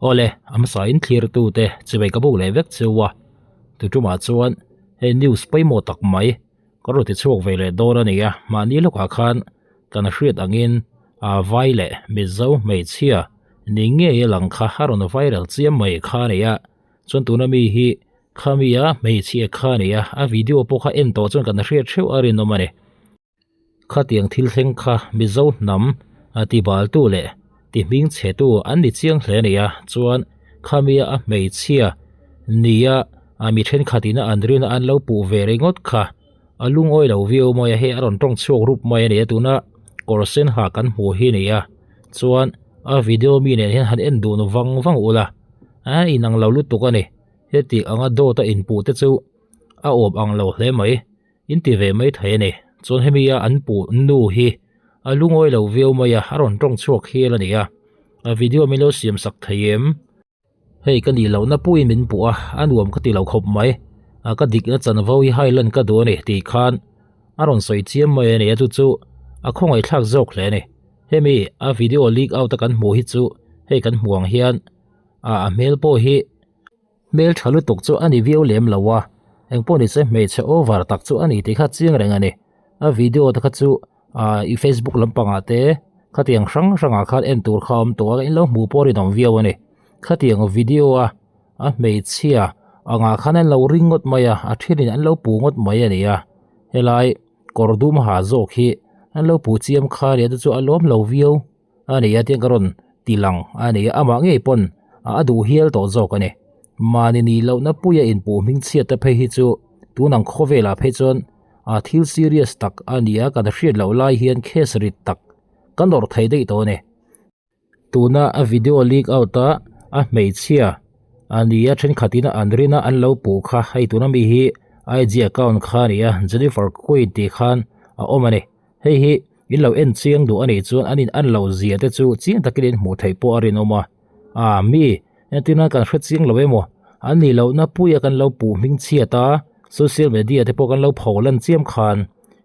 Awle, a hmasa in thlir tu te chibai ka buk leh vek cheu a, tu tumah chuan hei news pawimawh tak mai ka rawn ti chhuak ve leh dawn a ni a, mahni lawkah khan kan hriat angin a vai leh Mizo hmeichhia ni ngei a lang kha a rawn viral chiam mai kha a ni a, chuan tuna mi hi khami a hmeichhia kha a ni a, a video pawh kha en tawh chuan kan hriat theuh a rinawm a ni. Khatiang thil thleng kha Mizo hnam a ti baltu leh ti hming chhetu an ni chiang hle a ni a, chuan khamia a hmeichhia nia a mi thenkhatin a an rina an lo puh ve ringawt kha a lungawi lo viau mai a, hei a rawn tawng chhuak rup mai a ni a, tuna kawr sen ha kan hmuh hi a ni a, chuan a video mi nen hian han en dun vang vang ula a inang lo lutuk a ni, heti anga dawt a inpuh te chu a awp ang lo hle mai. In ti ve mai thei a ni. Chuan hemi a an puh nu hi a lungawi lo viau mai a, a rawn tawng chhuak hial a ni a. A video min lo siam sak thei em? Hei ka nih lohna puiin min puh a, a nuam ka ti lo khawp mai. A ka dikna chanvo hi highland ka duh a ni tih khan a rawn sawi chiam mai a ni a, chu chu a khawngaihthlak zawk hle a ni. Hemi a video leak out a kan hmuh hi chu hei kan hmuh ang hian a a hmel pawh hi Hmel tha lutuk chu a ni viau lem lo a, engpawh ni se hmeichhe over tak chu a ni tih kha chiang reng a ni. A video te kha chu ah i facebook lampangah te khatiang hrang hrangah khan en tur kha a awm tawh a, in lo hmuh pawh a rinawm viau a ni. Khatiang video a a hmeichhia angah khan an lo ring ngawt mai a, a thenin an lo puh ngawt mai a ni a, helai kawr dum ha zawk hi an lo puh chiam kha a ni a, chu chu a lawm lo viau. A ni a tiang ka rawn ti lang a ni a, amah ngei pawn a duh hial tawh zawk a ni. Mahni nih lohna puia inpuh hming chhiat te phei hi chu tun ang khawvelah phei chuan a thil serious tak a ni a, kan hriat loh lai hian case rit tak ka nawrh thei daih tawh a ni. Tuna a video leak out a a hmeichhia a ni a thenkhatin an rin a an lo puh kha hei tuna mi hi IG account kha a ni a Jennifer Queen tih khan a awm a ni. Hei hi in lo en chiang duh a nih chuan an in an lo zia te chu chiang takin in hmuh theih pawh a rinawm a, ah mi entirna kan hre chiang lo emaw an nih lohna puia kan lo puh hming chhiat a, social media te pawh kan lo pho lan chiam khan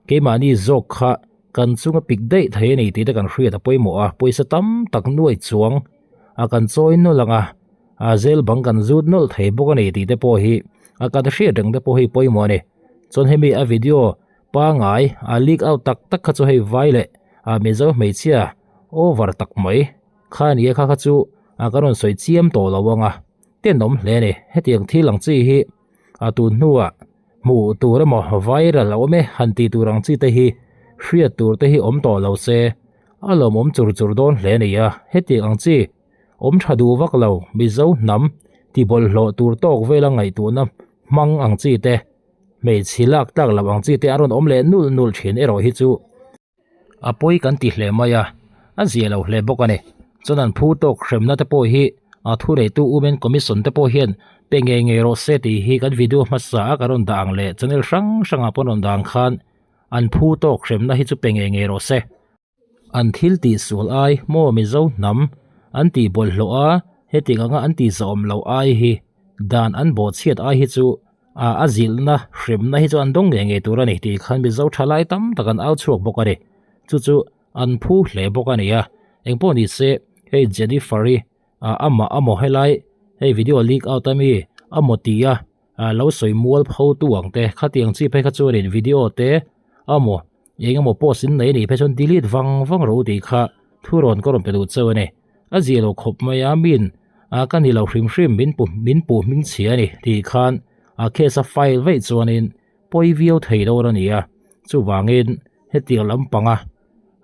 keimahni zawk kha kan chunga pik daih thei a ni tih te kan hriat a pawimawh a, pawisa tam tak nuai chuang a kan chawi nawlh ang a, a zel bang kan zut nawlh thei bawk a ni tih te pawh hi a kan hriat reng te pawh hi pawimawh a ni. Chuan hemi a video Pangai a leak out tak tak kha chu hei vai leh a Mizo hmeichhia over tak mai kha a ni a kha kha chu a ka rawn sawi chiam tawh lo ang a tenawm hle a ni hetiang thil ang chi hi a tun hnuah hmuh tur emaw viral a awm e han tih tur ang chi te hi hriat tur te hi awm tawh lo se a lawmawm chur chur dawn hle a ni a hetiang ang chi awm tha duh vak lo Mizo hnam ti bawlhhlawh tur tawk vela ngaihtuahna hmang ang chi te. Hmeichhe lak tlak loh ang chi te a rawn awm leh nulh nulh thin erawh hi chu a pawi kan ti hle mai a, a zia lo hle bawk a ni. Chuan an phu tawk hremna te pawh hi a thuneitu Women Commission te pawh hian pe ngei ngei rawh se tih hi kan video hmasa a kan rawn dah ang leh channel hrang hrangah pawh an rawn dah ang khan an phu tawk hremna hi chu pe ngei ngei rawh se. An thil tih sual ai maw Mizo hnam an tih bawlhhlawh a, hetiang anga an tih zawm loh ai hi dan an bawhchhiat ai hi chu a a zilhna hremna hi chu an dawng ngei ngei tur a ni tih khan Mizo thalai tam tak an au chhuak bawk a ni. Chu chu an phu hle bawk a ni a, engpawh ni se hei Jennifer-i ah amah amaw helai hei video leak out a mi amaw tia ah lo sawi mual pho tu ang te khatiang chi phei kha chuanin video te amaw eng emaw post in nei a nih phei chuan delete vang vang rawh u tih kha thu rawn ka rawn pe duh cheu a ni a zia lo khawp mai a min ah ka ni lo hrim hrim min pu min puh hming chhia a ni tih khan a case a file veih chuanin pawi viau thei dawn a ni a chuvangin hetiang lampanga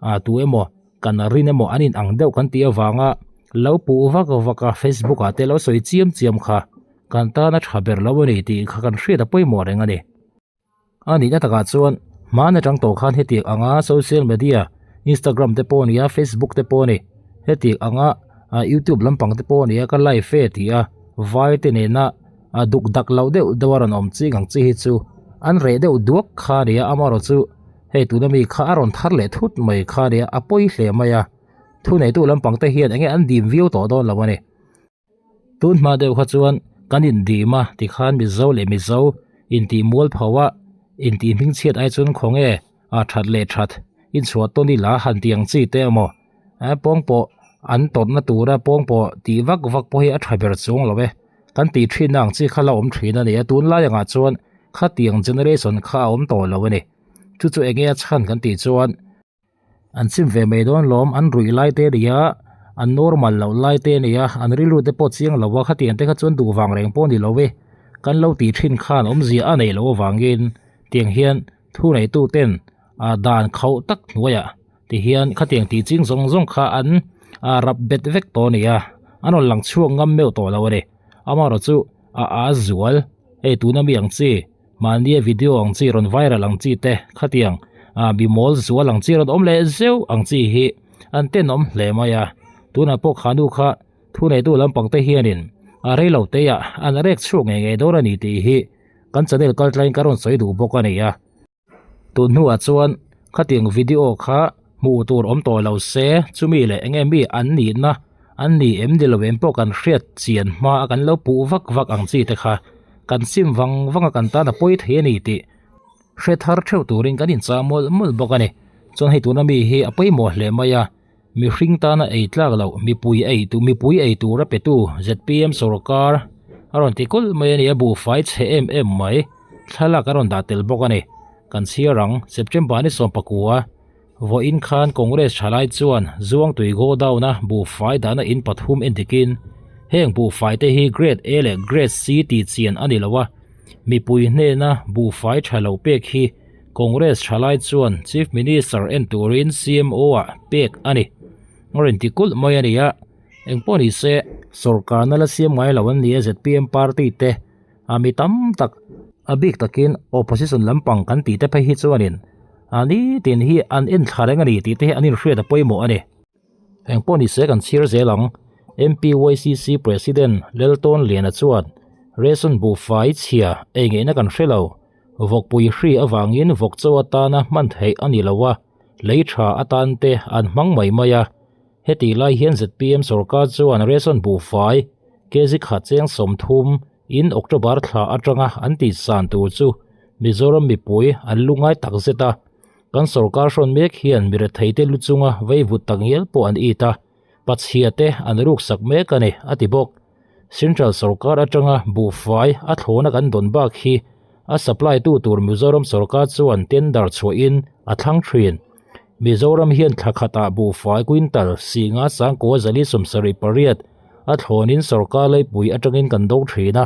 ah tu emaw kan rin emaw an in ang deuh kan tih avanga lo puh vak vak a facebook ah te lo sawi chiam chiam kha kan tana tha ber lo a ni tih kha kan hriat a pawimawh reng a ni. A nihna takah chuan hman atang tawh khan hetiang anga social media instagram te pawh a ni a facebook te pawh a ni hetiang anga ah youtube lampang te pawh a ni a ka live e tih a vai te nena a duk dak loh deuh deuh a rawn awm ching ang chi hi chu an reh deuh duak kha a ni a amaherawhchu hei tuna mi kha a rawn thar leh thut mai kha a ni a a pawi hle mai a thuneitu lampang te hian enge an dim viau tawh dawn lo a ni tun hma deuh kha chuan kan indim a tikhan mizo leh mizo intih mual pho a intih hming chhiat ai chuan khawnge a that leh that inchhuah tawn ila han tih ang chi te emaw eh pawng pawh. An tawrhna tura pawngpaw tih vak vak pawh hi a tha ber chuang lo e. Kan tih thinna ang chi kha la awm thin a ni a, tunlai angah chuan khatiang generation kha a awm tawh lo a ni. Chu chu enge a chhan kan tih chuan an chim ve mai dawn lawm, an ruih lai te a ni a, an normal loh lai te a ni a, an rilru te pawh chiang lo a, khatiang te kha chuan duh vang reng pawh a ni lo e. Kan lo tih thin khan awmzia a neih loh avangin tiang hian thu neitu ten ah dan khauh tak hnuaiah Tihian khatiang tih ching zawng zawng kha an ah rap bet vek tawh a ni a, an rawn lang chhuak ngam meuh tawh lo a ni. Amaherawh chu a a zual, hei tuna mi ang chi, mahnia video ang chi rawn viral ang chi te khatiang ah mi mawl zual ang chi rawn awm leh zeuh ang chi hi an tenawm hle mai a. Tunah pawh khanu kha thuneitu lampang te hianin a reilo teiah an rek chhuak ngei ngei dawn a ni tih hi kan channel kaltlaiin ka rawn sawi duh bawk a ni a. Tun hnuah chuan khatiang video kha hmuh tur awm tawh lo se, chumi leh enge mi an nihna an ni em ni lo em pawh kan hriat chian hma a kan lo puh vak vak ang chi te kha kan sim vang vang a kan tan a pawi thei a ni tih hre thar theuh turin kan inchah mawlh mawlh bawk a ni. Chuan hei tuna mi hi a pawimawh hle mai a, mihring tana ei tlak loh mipui ei tu mipui ei tura petu zpm sawrkar a rawn ti kulh mai a ni a buhfai chhe em em mai thlalak a rawn dah tel bawk a ni kan chhiar ang September ni 19 vawiin khan Congress thalai chuan Zuangtui godown a buhfai dahna in pathum endikin heng buhfai te hi grade A leh grade C tih chian a ni lo a mipui hnena buhfai tha lo pek hi Congress thalai chuan Chief Minister en turin CMO ah pek a ni. A rawn ti kulh mai a ni a, engpawh ni se sorkarna la siam ngai lo an ni a zpm party te a mi tam tak a bik takin opposition lampang kan tih te phei hi chuanin a nitin hi an en thla reng a ni tih te hi an inhriat a pawimawh a ni. Engpawh ni se kan chhir zel ang. MPYCC President Leltawn Liana chuan ration buhfai chhia ei ngeihna kan hre lo. Vawkpui hri avangin vawk chaw atana hman theih a ni lo a, lei tha atan te an hmang mai mai a. Heti lai hian zpm sorkar chuan ration buhfai kg khat cheng 30 in October thla atanga an tih san tur chu Mizoram mipui an lu ngai tak zet a. Kan sorkar hrawn mek hian mi retheite lu chunga veivut tak ngial pawh an it a, pachhia te an ruksak mek a ni, a ti bawk. Central sorkar atanga buhfai a thlawna kan dawn bak hi a supply tu tur Mizoram sorkar chuan tender chhuahin a thlang thin. Mizoram hian thla khatah buhfai quintal singa sangkua zali 78 a thlawnin sorkar laipui atangin kan do thin a.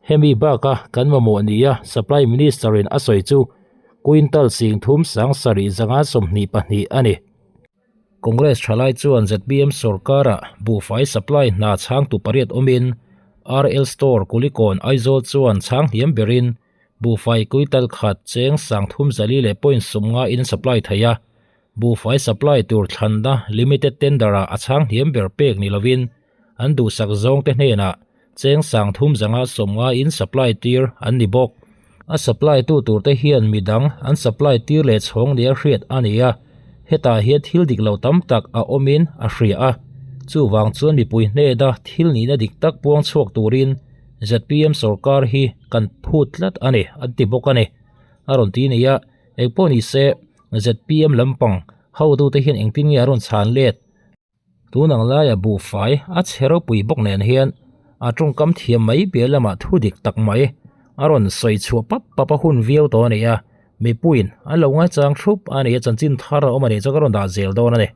Hemi baka kan mamawh nia Supply Minister in a sawi chu quintal singthum sang sarih zanga 22 a ni. Congress thalai chuan zpm sorkara buhfai supply hna chhangtu pariat awmin RL Store Kulikawn Aizawl chuan chhang hniam berin buhfai quintal khat cheng sangthum zali leh point sawmnga in supply thei a, buhfai supply tur thlanna limited tender ah a chhang hniam ber pek ni lovin an duhsak zawng te hnenah cheng sangthum zanga sawmnga in supply tir an ni bawk. A supply tu tur te hian midang an supply tir leh chhawng nia hriat a ni a, hetah hian thil dik lo tam tak a awmin a hria a, chuvang chuan mipui hnena thil nihna dik tak puang chhuak turin zpm sorkar hi kan phut tlat a ni an ti bawk a ni. A rawn ti ni a, engpawh ni se zpm lampang hotute hian engtin nge a rawn chhan let? Tun ang laia buhfai a chhe ropui bawk nen hian a tawngkam thiam mai piah lamah thu dik tak mai a rawn sawi chhuah pap pap a hun viau tawh a ni a, mipuiin an lo ngaichang thup a ni a, chanchin thar a awm a nih chuan ka rawn dah zel dawn a ni.